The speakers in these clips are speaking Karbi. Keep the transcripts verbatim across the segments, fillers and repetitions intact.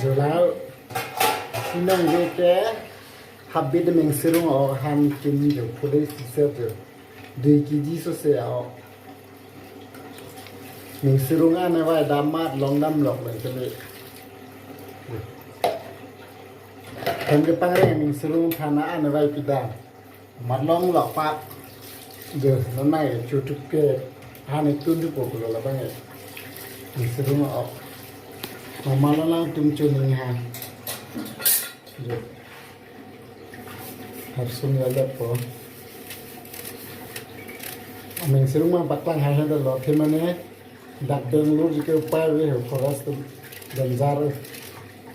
Julau. Inong ke habit mengsirung o han kim jo pule sise jo. Dui kg sose o. Mengsirung an avai damat long dam lok le kele. Hem ke pangreng mengsirung thana an avai pidam. Malong lok pa. De, nonai chutup ke. Hani tun di poklo labang e. Mengsirung o. Mama lang tum chuning ha. De. Harsun ya lepo. Mengsirung ma baklang hai hai lo the mane. Dak Bangalore jike upai ve ho, khoras tu danjar.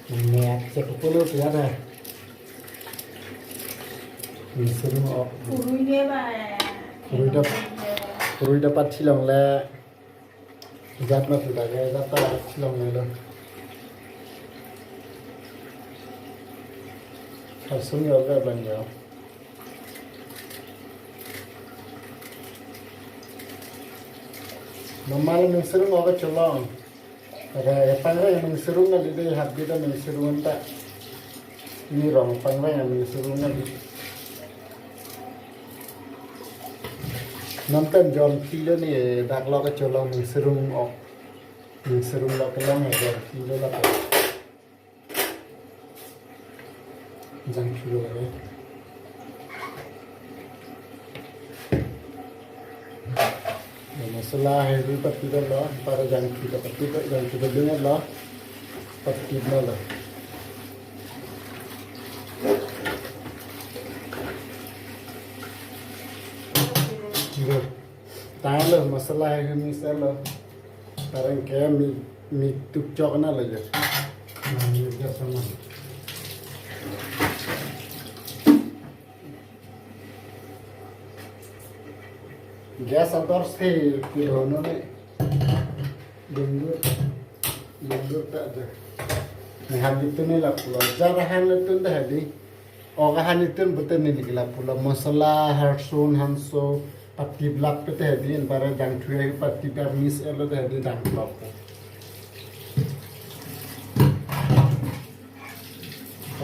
Mane ak cek polo siya da. Mengsirung o. Kurui ne ba. Kurui dap-, kurui dapat thilong le. Jat ma tu dak ke, jat ta thilong le lo. Harsun ya ke bang ya. Normal mengsirung o kacholong. Ada pangreng mengsirung kali de habit mengsirung ta. Ini rong pangreng mengsirung kali. Nonton John Philo ni dak lo kacholong mengsirung o. Mengsirung lo kelong ya John Philo lo. Jangthu lo lage. Ya, masala hai ru pati lo, para jangthu lo pati lo, jangthu lo dungan lo, pati lo lo. Lo. Tang lo, masala hai ru misa lo. Parang ke mi, mi tuk chok na lo jo. Na, mi gas sama. Gas ador se pilo no ne. Dundur. Dundur ta jo. Ne han itu ne lapulo. Jara han itu dah di. Oka han itu betul ne lapulo. Masala, harsun, hanso. Pati blak pe te di, en bare jangthu pati per mis elo te di dang blok.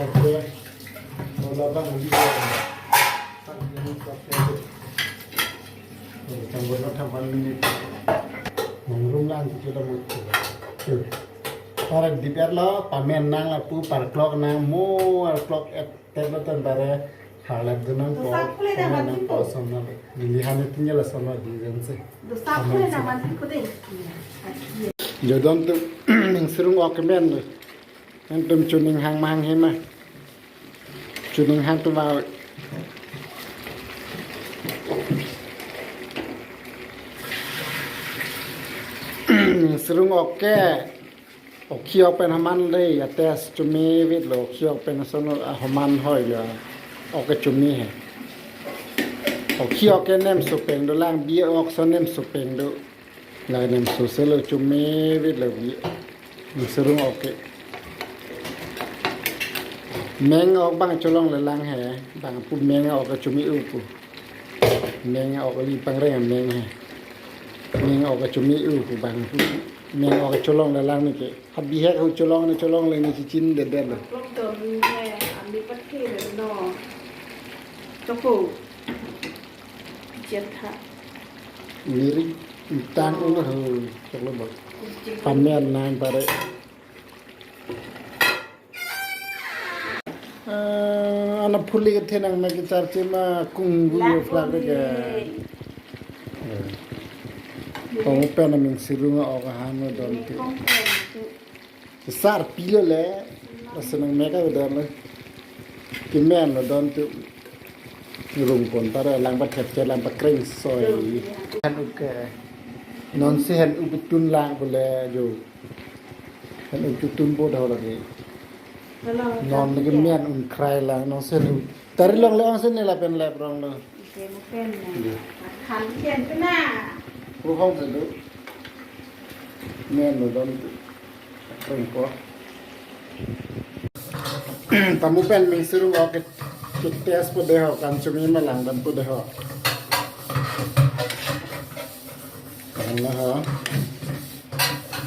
Oke. Bola bang di. Pati mis oke. Tambah lo thapan minit. Nangrum lang kita mau. Para di per lo, pamen nang lapu, par klok nang mo, ar klok et. Tet lo tan bare harlap dunang ko, dosa khule dah mati ko. Ko sonna. Neli han itu nyala sonna di jen se. Dosa khule dah mati ko deh. Jodon tu mengsirung ok kemen lo. Antum chuning hang mahang hema. Chuning hang tu mau. Mengsirung ok ke. Okhi ok pen haman le, ya tes chumi vit lo, okhi ok pen sono, ah, haman hoi ya. Ok chumi he. Okhi ok ke nem supeng do lang, bi ok so nem supeng do. La nem su se lo chumi vit lo bi. Mengsirung ok ke. Meng ok bang cholong le lang he, bang pu meng ok chumi u pu. Meng ok li pangreng meng he. Meng ok chumi u pu bang pu. Meng ok cholong le lang ni ke. Habihek hu cholong ne cholong le ne chichin de de lo. Klok dom ne ami pathe le no. Choko. Jen tha. Miri tang un hu chok lo bot. Pamen nang pare. Ah, ana phuli ke thenang me ke charche ma kung gu yo flak de ke. Kong pen aming sirung a ok han lo don tu. Sar pilo le. Asenang me ka don le. Kemen lo don tu. Rung pon ta re lang ba thep che lang ba kreng soi. Han u ke. Non si han u tun lang bole jo. Han u tun bo dho lagi. Non lagi men un krai lang non sen u. Tari long le ong sen ne lapen lep rong lo. Ike mo pen na. Iya. Khan ken tu na. Ru hong sen tu. Men lo don tu. Kreng ko. Tamu pen mengsirung ok ke test po de ho kan chumi ma lang dam po de ho. Kan na ho.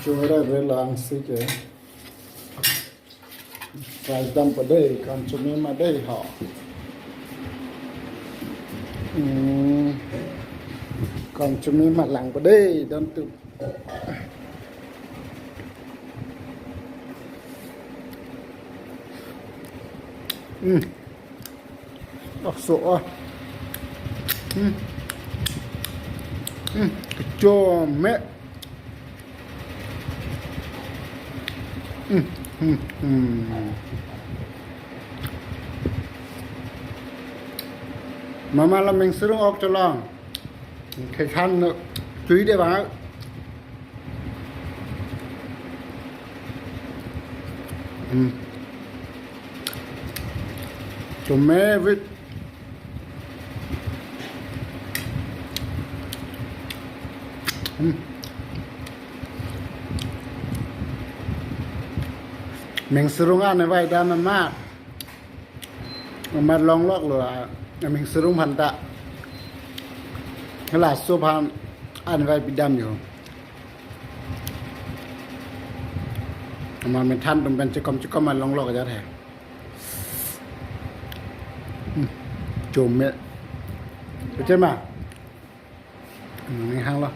Chura re lang si ke. Rice dampo dei, konsume ma dei ho. Hmm. Konsume ma langpo dei, don tu. Hmm. Bakso ah. Hmm. Hmm. Kechome. Hmm. Hmm. Hmm. Mama la meng serung ok cholong. Kekhan no. Chui de bang. Hmm. Chome vit. Hmm. Meng serung an vai dam ma. Amat longlok lo, ah, meng serung aphan ta. Laso aphan an vai pidam jo. Amat methan atum pen chekom chekom an longlok ajat he. Hmm. Chome. Beche ma? Hmm, ni hang lo.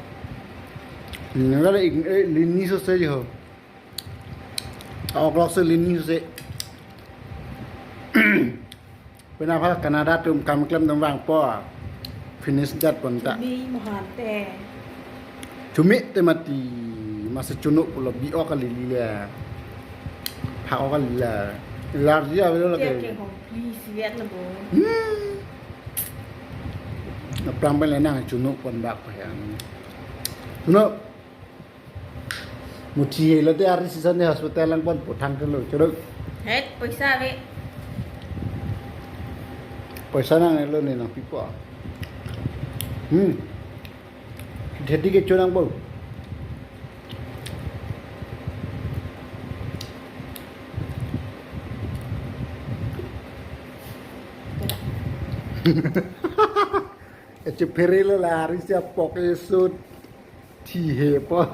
Ni hang lo, ik-, eh, lini so se jo. Oklok se lini se. Pena pha Canada atum kam klem atum vangpo. Finish jat pon ta. Chumi mohan te. Chumi te mati. Masi chunuk pulo bi ok kali le. Phak ok kali le. Larji avelo lagi. Kehongphli sivet lo bo. Hmm. Aphrang pen le nang chunuk pon bak pa ya. Chunuk. Muthi lo te ari season ni hospital lang pon puthang ke lo choro. Het, poisa ave. Poisa nang lo ni nangpipo. Hmm. Jadi ke chonang bo. Eche phere lo la ari sia pok esut. Thi he po.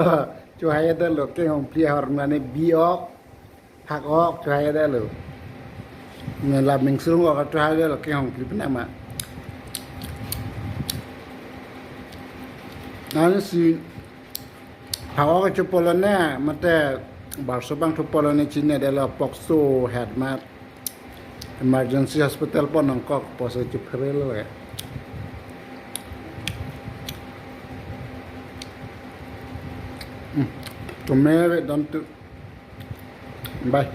Chohai da lo kehongphli ahormu ne bi ok. Phak ok chohai da lo. Ne la meng serung ok chohai da lo kehongphli penama. Nang si phak ok chopolo ne mate barso bang chopolo ne chine da lo pokso het mat. Emergency hospital pon nangkok poso chephere lo ya. Hmm. Chome ve don tu. Bye.